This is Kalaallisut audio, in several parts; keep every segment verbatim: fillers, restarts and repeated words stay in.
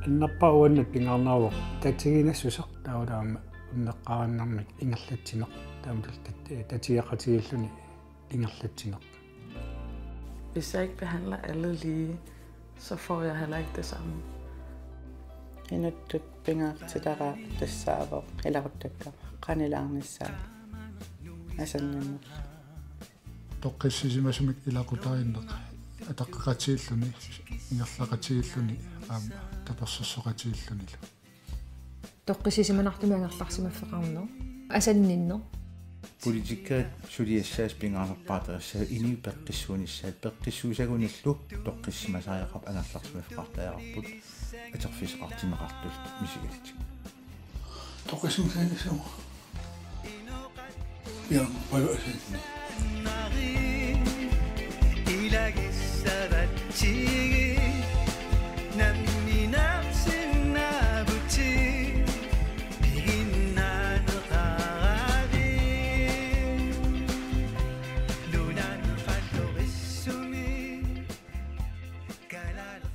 Annerpaaq uannut pingaarneruvoq tatiginassuseq taavalu aamma unneqqarinnermik ingerlatsineq taamaattumik tat-, tatigeqatigiilluni ingerlatsineq. Hvis jeg ikke behandler alle lige, så får jeg heller ikke det samme. Inuttut pingaartitara tassaavoq ilaquttakka qanilaarnissaa asanninnerlu. Toqqissisimasumik ilaqutariinneq ataqqeqatigiilluni, ingerlaqatigiilluni aamma tapersersoqatigiillunilu. Toqqissisimanartumik angerlarsimaffeqarneq, asanninneq. Politikerit suliassaasa pingaarnerpaaq tassaaginnarpoq inuit peqqissuunissaat, peqqissuussagunillu toqqissisimasariaqarput, angerlarsimaffeqartariaqarput, atorfissaqartinneqartut misigisatik. Toqqissisimasumik. Ja, paju asanni.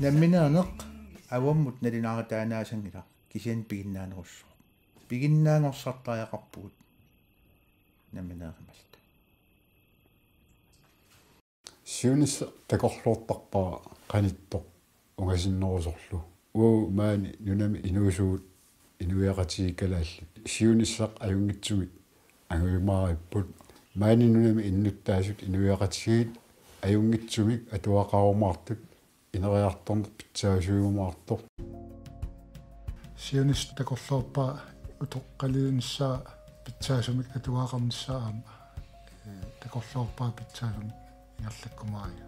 Nammineerneq avammut nalunaarutaannaassanngilaq, kisianni piginnaanerussaaq. Piginnaanerussartariaqarpugut nammineerimalluta. Siunissaq takorloortarpara qanittoq ungasinnerusorlu. Uagut maani nunami inuusugut inuiaqatigiit kalaallit siunissaq ajunngitsumik angujumaaripput. Maani nunami innuttaasut inuiaqatigiit ajunngitsumik atuaqarumaartut ineriartorneq pitsaasuujumaartoq. Siunissaq takorloorpara utoqqalinissaa pitsaasumik atuaqarnissaa aamma, ee, takorloorpara pitsaasumik ingerlakkumaariga.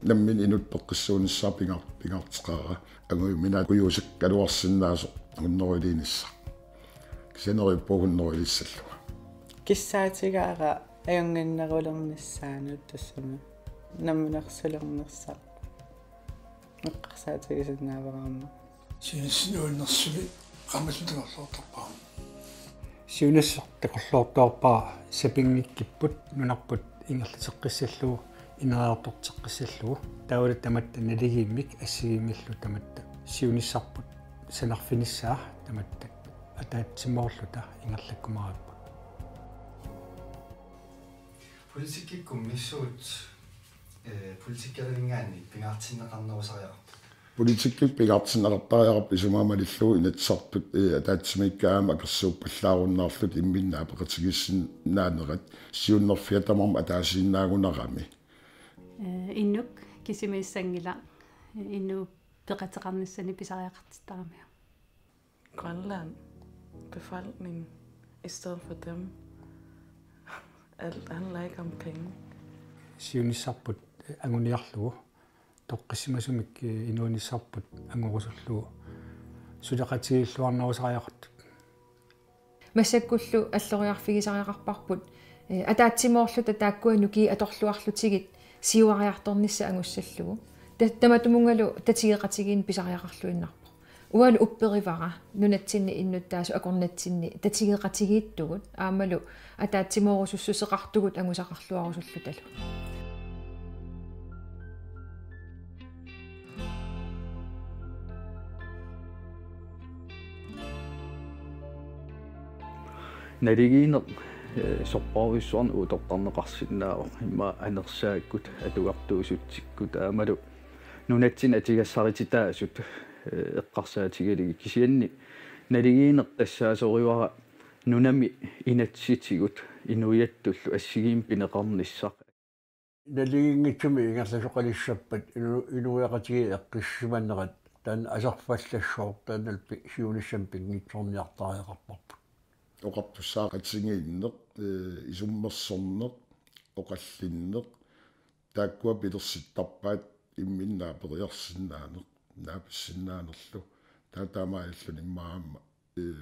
Nammineq inuttut peqqissuunissaa pingaar-, pingaarteqaara angujuminaatsukujuusakkaluarsinnaasoq hunnorujussuaq. Kisianni neriuppunga hunnorujussuullunga. Kissaatigaara ajunnginnerulernissaanut tassami namminersulernissaa eqqarsaatigisinnaavara aamma. Siunissaq nuannersumik qaammatit takorloortarpara. Siunissaq takorloortarpara sapinngikkipput nunarput ingerlateqqissallugu, ineriartorteqqissallugu. Taavalu tamatta naligiimmik assigiimmillu tamatta siunissarput sanarfinissaa tamatta ataatsimoorluta ingerlakkumaaripput. Politikkikkut misissuit, eh, politikkeriminngaanniit pingaartinneqarnerusariaqarput. Politikkikkut pingaartinneqartariaqarpoq isumaga malillugu Inatsisartut, eh, ataatsimiikkaat aamma akersuuppallaarunnaarlutik imminnut apeqatigiissinnaanerat siunnerfiat tamarmik ataasiinnaagunarami. Eh, inuk kisimiissanngilaq, eh, inuk peqateqarnissani pisariaqartittaramiuk. Grønland, befolkningen, i stedet for dem. Alt handler ikke om penge. Siunissarput anguniarlugu, toqqissisimasumik, eh, inuunissarput angorusullugu, suleqatigiilluarnerusariaqartut. Massakkullu alloriarfigisariaqarparput, eh, ataatsimoorluta taakkua nukiit atorluarlutigit siuariartornissaq angussallugu. Ta-, tamatumunngalu tatigeqatigiinneq pisariaqarluinnarpoq. Uanga upperivara nunatsinni innuttaasut akornatsinni tatigeqatigiittugut aammalu ataatsimoorusussuseqartugut angusaqarluarusullutalu. Naligiinneq, eh, sorpassuarnik uuttortarneqarsinnaavoq immaqa anersaakkut, atugartuusutsikkut aammalu nunatsinni atugassarititaasut, eh, eqqarsaatigalugit, kisianni naligiinneq tassaasorivara nunami inatsisitigut inuiattullu assigiimmik pineqarnissaq. Naligiinngitsumik ingerlasoqalissappat inu-, inuiaqatigiit eqqissisimanerat taanna aserfallassaaq, taannalu pi-, siunissami pinngitsoorniartariaqarparput. Oqartussaaqatigiinneq, eh, isummersorneq, oqallinneq, taakkua pilersittarpaat imminnut naaperiarsinnaaneq, naapissinnaanerlu, taava taamaalilluni immaqa aamma, eh,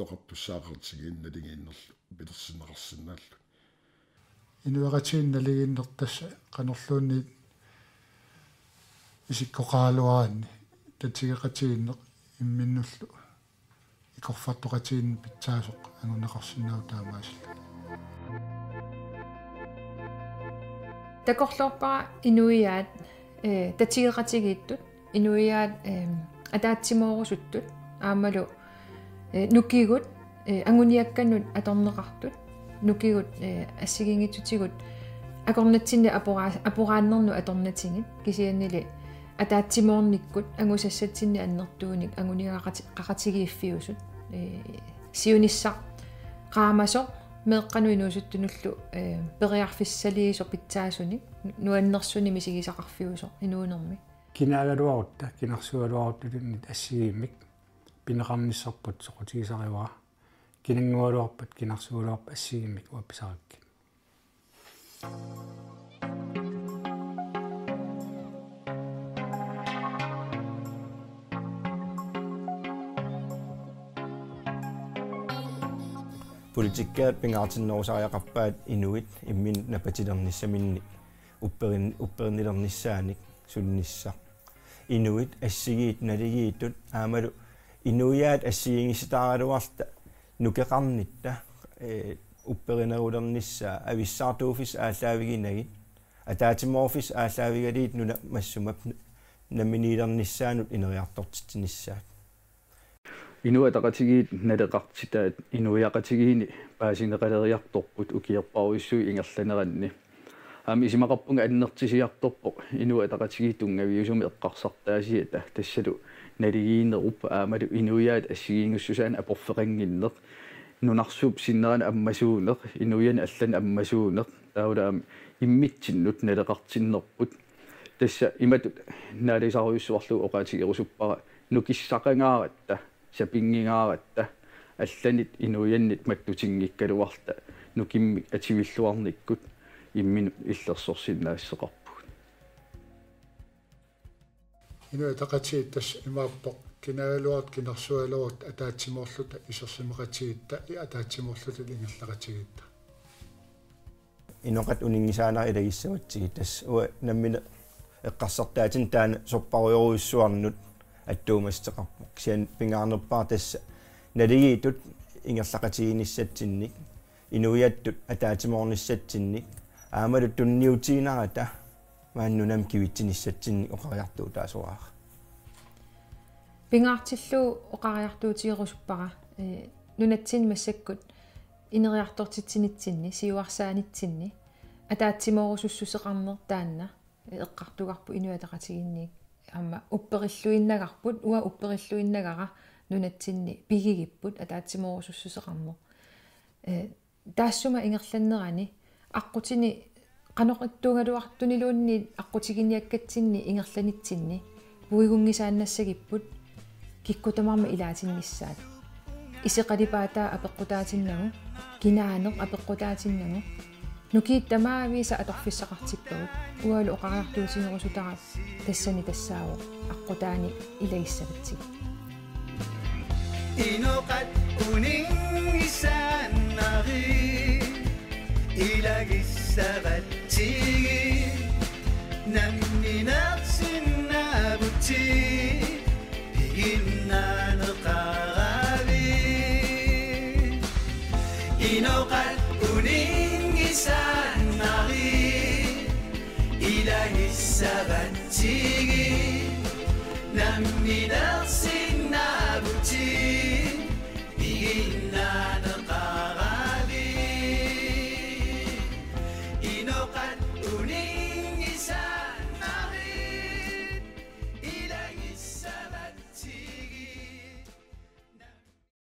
oqartussaaqatigiinneq naligiinnerlu pilersinneqarsinnaalluni. Inuiaqatigiinni naligiinneq tassa qanorluunniit isikkoqaraluaraanni tatigeqatigiinneq imminnullu ikorfartoqatigiinneq pitsaasoq anguneqarsinnaavoq taamaasilluni. Takorloorpara inuiaat, eh, tatigeqatigiittut, inuiaat, eh, ataatsimoorusutut aammalu, eh, nukigut, eh, anguniakkanut atorneqartut, nukigut, eh, assigiinngitsutigut akornatsinni aporaa-, aporaannernut atornatigit, kisiannili ataatsimoornikkut angusassatsinnik annertuunik anguniagaqati-, qaqatigiiffiusut, eh, siunissaq qaamasoq meeqqanut inuusuttunullu, eh, periarfissaliisoq pitsaasunik nu-, nuannersunik misigisaqarfiusoq inuunermi. Kinaagaluarutta, kinarsuugaluarutta tunniuttut assigiimmik pineqarnissarput soqutigisarivara. Kinanngugaluarpat, kinarsuugaluarpat assigiimmik uanga pisarakkit. Politikkiat pingaartinnerusariaqarpaat inuit imminnut napatilernissaminnik, upperin-, upperinnilernissaannik sulinissaq. Inuit assigiit naligiittut aammalu inuiaat assigiinngisitaaraluarluta nukeqarnitta, eh, upperinerulernissaa, avissaartuuffissat aallaaviginagit, ataatsimoorfissat aallaavigalugit nunap massuma namminiilernissaanut ineriartortitsinissaat. Inuit Ataqatigiit naleqartitaat inuiaqatigiinni paasineqaleriartorput ukiorpassuit ingerlaneranni. Aamma isumaqarpunga annertusiartorpoq Inuit Ataqatigiit tunngaviusumik eqqarsartaasiata, tassalu naligiinnerup aammalu inuiaat assigiinngussusaannik aporfeqannginneq, nunarsuup sinneranut ammasuuneq, inuiannut allanut ammasuuneq, taavalu aamma immitsinnut naleqartinnerput. Tassa imatut naalisarujussuarlugu oqaatigerusuppara: nukissaqangaaratta, sapinngingaaratta, allanit inuiannit mattutinngikkaluarluta nukimmik atuilluarnikkut imminut illersorsinnaassuseqarpugut. Inuit Ataqatigiit tassa imaappoq: kinaagaluarutta, kinarsuugaluarutta ataatsimoorluta isersimaqatigiitta, i-, ataatsimoorluta ingerlaqatigiitta. Inoqat uninngisaannarlugu ilagissavatsigit, tassa uanga nammineq eqqarsartaatinni taanna sorparujorujussuarnut attuumassuteqarpoq. Kisianni pingaarnerpaaq tassa naligiittut ingerlaqatigiinnissatsinnik, inuiattut ataatsimoornissatsinnik, aammalu tunniutiinnarata maani nunami kivitsinissatsinnik oqariartuutaasoraara. Pingaartillugu oqariartuutigerusuppara, eh, nunatsinni massakkut ineriartortitsinitsinni, siuarsaanitsinni, ataatsimoorusussuseqarneq taanna, eh, eqqartugarput Inuit Ataqatigiinniit. Aamma upperilluinnagarput, uanga upperilluinnagara nunatsinni pigigipput, ataatsimoorusussuseqarneq. Eh, taassuma ingerlannerani aqqutini qanoq ittuugaluartuniluunniit aqqutiginiakkatsinni ingerlanitsinni puigunngisaannassagipput kikkut tamarmik ilaatinnissaat. Iseqalipaataa apeqqutaatinnagu, kinaaneq apeqqutaatinnagu, nukiit tamaavisa atorfissaqartippagut, uangalu oqariartuutigerusutara tassani tassaavoq aqqutaani ilagissavatsigit. Inoqat uninngisaannarlugu ilagissavatsigit, namminersinnaavutit piginnaaneqaravit. Inoqat uninngisaannarlugu ilagissavat- sigit, namminersinnaavutit